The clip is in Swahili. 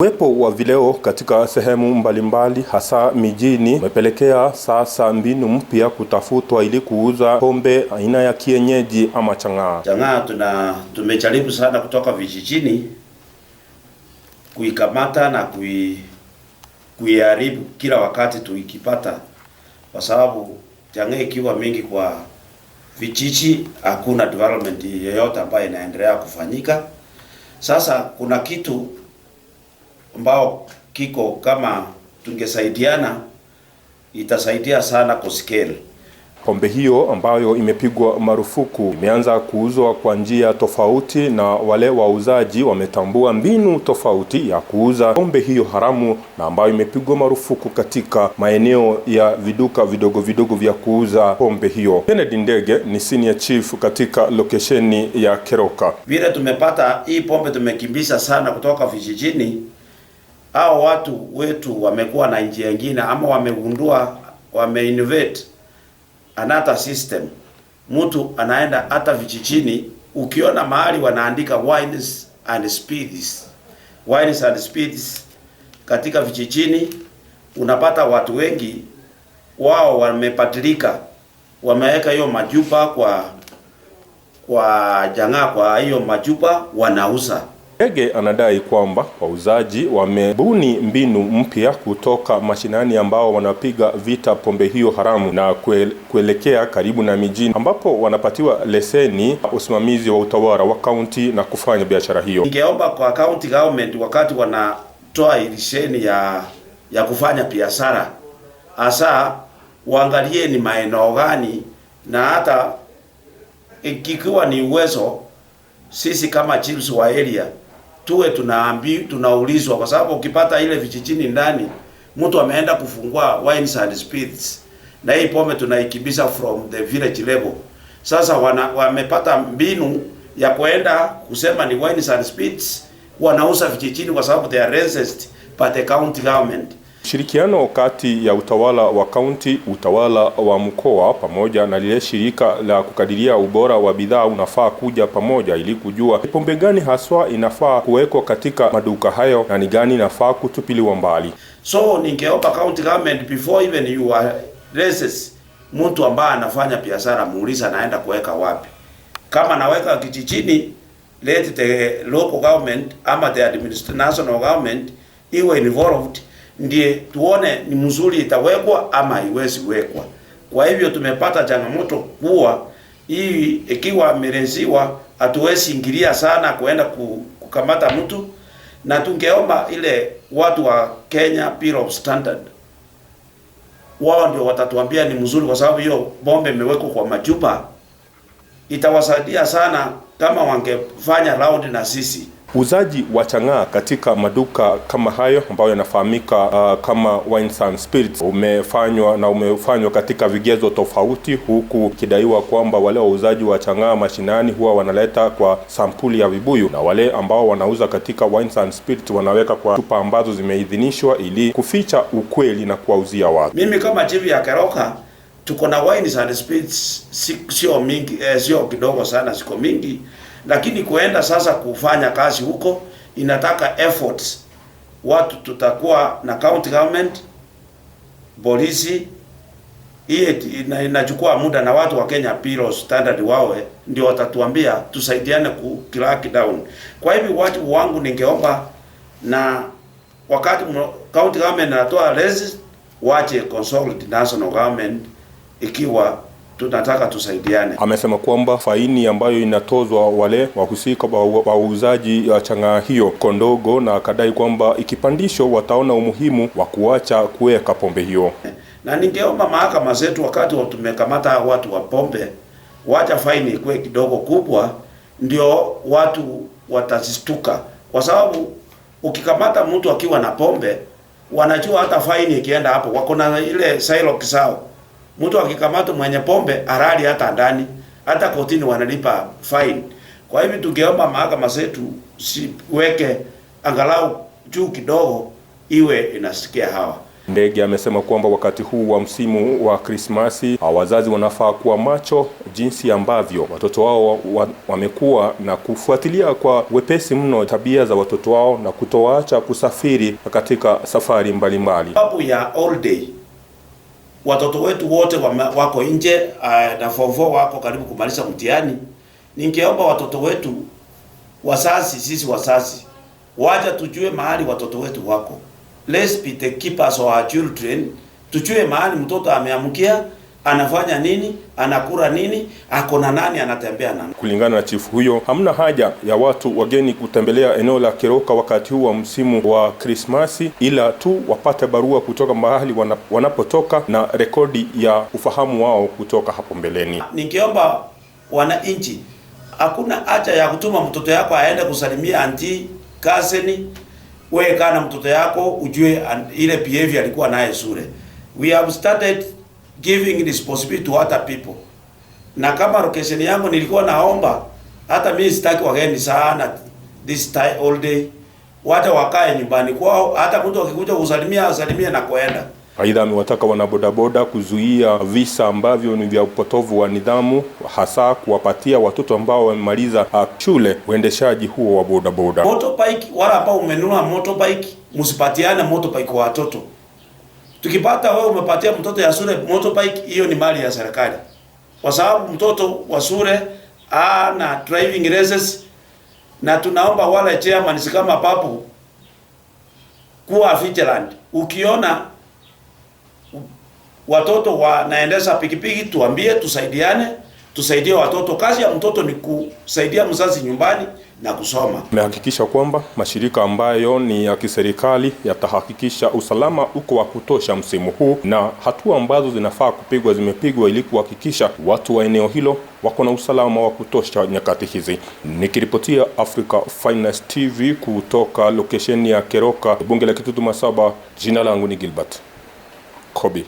Uwepo wa vileo katika sehemu mbalimbali hasa mijini umepelekea sasa mbinu mpya kutafutwa ili kuuza pombe aina ya kienyeji ama chang'aa. Chang'aa tumejaribu sana kutoka vijijini kuikamata na kuiharibu kila wakati tuikipata, kwa sababu chang'aa ikiwa mingi kwa vijiji hakuna development yoyote ambayo inaendelea kufanyika. Sasa kuna kitu ambao kiko kama tungesaidiana, itasaidia sana kuscale. Pombe hiyo ambayo imepigwa marufuku imeanza kuuzwa kwa njia tofauti, na wale wauzaji wametambua mbinu tofauti ya kuuza pombe hiyo haramu na ambayo imepigwa marufuku katika maeneo ya viduka vidogo vidogo vya kuuza pombe hiyo. Kennedy Ndege ni senior chief katika lokesheni ya Keroka. Vile tumepata hii pombe tumekimbiza sana kutoka vijijini, hao watu wetu wamekuwa na njia nyingine ama wamegundua, wameinnovate another system. Mtu anaenda hata vijijini, ukiona mahali wanaandika wines and spirits, wines and spirits katika vijijini, unapata watu wengi wao wamebadilika, wameweka hiyo machupa kwa chang'aa, kwa hiyo machupa wanauza. Ndege anadai kwamba wauzaji wamebuni mbinu mpya kutoka mashinani ambao wanapiga vita pombe hiyo haramu na kuelekea karibu na mijini ambapo wanapatiwa leseni usimamizi wa utawala wa kaunti na kufanya biashara hiyo. Ningeomba kwa county government wakati wanatoa leseni ya kufanya biashara, hasa waangalie ni maeneo gani, na hata ikiwa ni uwezo sisi kama chiefs wa area tuwe tunaulizwa, kwa sababu ukipata ile vijijini ndani, mtu ameenda kufungua wines and spirits, na hii pombe tunaikimbiza from the village level. Sasa wamepata mbinu ya kwenda kusema ni wines and spirits, wanauza vijijini kwa sababu they are licensed by the county government. Ushirikiano kati ya utawala wa kaunti, utawala wa mkoa pamoja na lile shirika la kukadiria ubora wa bidhaa unafaa kuja pamoja ili kujua pombe gani haswa inafaa kuwekwa katika maduka hayo na ni gani inafaa kutupiliwa mbali. So ningeomba county government before even you are license mtu ambaye anafanya biashara, muulize anaenda kuweka wapi. Kama anaweka kijijini, let the local government ama the administration national government iwe involved, ndiye tuone ni mzuri itawekwa ama haiwezi wekwa. Kwa hivyo tumepata changamoto kuwa hii ikiwa amereziwa, hatuwezi ingilia sana kuenda kukamata mtu, na tungeomba ile watu wa Kenya Bureau of Standard wao ndio watatuambia ni mzuri, kwa sababu hiyo pombe imewekwa kwa machupa, itawasaidia sana kama wangefanya round na sisi. Uuzaji wa chang'aa katika maduka kama hayo ambayo yanafahamika kama wines and spirits umefanywa na umefanywa katika vigezo tofauti, huku ikidaiwa kwamba wale wauzaji wa chang'aa mashinani huwa wanaleta kwa sampuli ya vibuyu na wale ambao wanauza katika wines and spirits wanaweka kwa chupa ambazo zimeidhinishwa ili kuficha ukweli na kuwauzia watu. Mimi kama chief ya Keroka tuko na wines and spirits, sio mingi, sio kidogo sana, siko mingi, lakini kuenda sasa kufanya kazi huko inataka efforts. Watu tutakuwa na county government, polisi, hii inachukua muda, na watu wa Kenya Bureau Standard wawe ndio watatuambia tusaidiane ku crack down. Kwa hivyo watu wangu ningeomba, na wakati county government inatoa license, wache consult national government ikiwa tunataka tusaidiane. Amesema kwamba faini ambayo inatozwa wale wahusika wauzaji wa chang'aa hiyo kondogo, na akadai kwamba ikipandishwa wataona umuhimu wa kuacha kuweka pombe hiyo. Na ningeomba mahakama zetu wakati tumekamata watu wa pombe, wacha faini ikuwe kidogo kubwa, ndio watu watazistuka, kwa sababu ukikamata mtu akiwa na pombe, wanajua hata faini ikienda hapo wako na ile silo kisao. Mtu akikamata mwenye pombe arali hata ndani, hata kotini wanalipa fine. Kwa hivyo tungeomba mahakama zetu siweke angalau juu kidogo, iwe inasikia hawa. Ndege amesema kwamba wakati huu wa msimu wa Krismasi wazazi wanafaa kuwa macho jinsi ambavyo watoto wao wamekuwa na kufuatilia kwa wepesi mno tabia za watoto wao na kutowaacha kusafiri katika safari mbalimbali. Sababu ya holiday watoto wetu wote wako nje na form 4 wako karibu kumaliza mtihani. Ningeomba watoto wetu, wazazi, sisi wazazi, wacha tujue mahali watoto wetu wako. Let's be the keepers of our children. Tujue mahali mtoto ameamkia, anafanya nini, anakula nini, ako na nani, anatembea nani. Kulingana na chifu huyo, hamna haja ya watu wageni kutembelea eneo la Keroka wakati huu wa msimu wa Krismasi, ila tu wapate barua kutoka mahali wanapotoka na rekodi ya ufahamu wao kutoka hapo mbeleni. Ningeomba wananchi, hakuna haja ya kutuma mtoto yako aende kusalimia auntie, cousin. Wewe kana mtoto yako ujue ile behavior alikuwa naye shule. We have started giving responsibility to other people. Na kama location yangu nilikuwa naomba, hata mimi sitaki wageni sana this time all day. Wacha wakae nyumbani kwao, hata mtu akikuja kusalimia asalimie na kuenda. Aidha, amewataka wanabodaboda kuzuia visa ambavyo ni vya upotovu wa nidhamu, hasa kuwapatia watoto ambao wamemaliza shule uendeshaji huo wa bodaboda. Motorbike, wala ambao umenunua motorbike, msipatiane motorbike kwa watoto. Tukipata wewe umepatia mtoto ya shule motorbike, hiyo ni mali ya serikali. Kwa sababu mtoto wa shule ana driving license, na tunaomba wale chairman kama Babu kuwa vigilant. Ukiona watoto wanaendesha pikipiki, tuambie, tusaidiane, tusaidie watoto. Kazi ya mtoto ni kusaidia mzazi nyumbani na kusoma. Amehakikisha kwamba mashirika ambayo ni ya kiserikali yatahakikisha usalama uko wa kutosha msimu huu, na hatua ambazo zinafaa kupigwa zimepigwa ili kuhakikisha watu wa eneo hilo wako na usalama wa kutosha nyakati hizi. Nikiripotia Africa Finest TV kutoka lokesheni ya Keroka, bunge la Kitutu Masaba, jina langu ni Gilbert Kobi.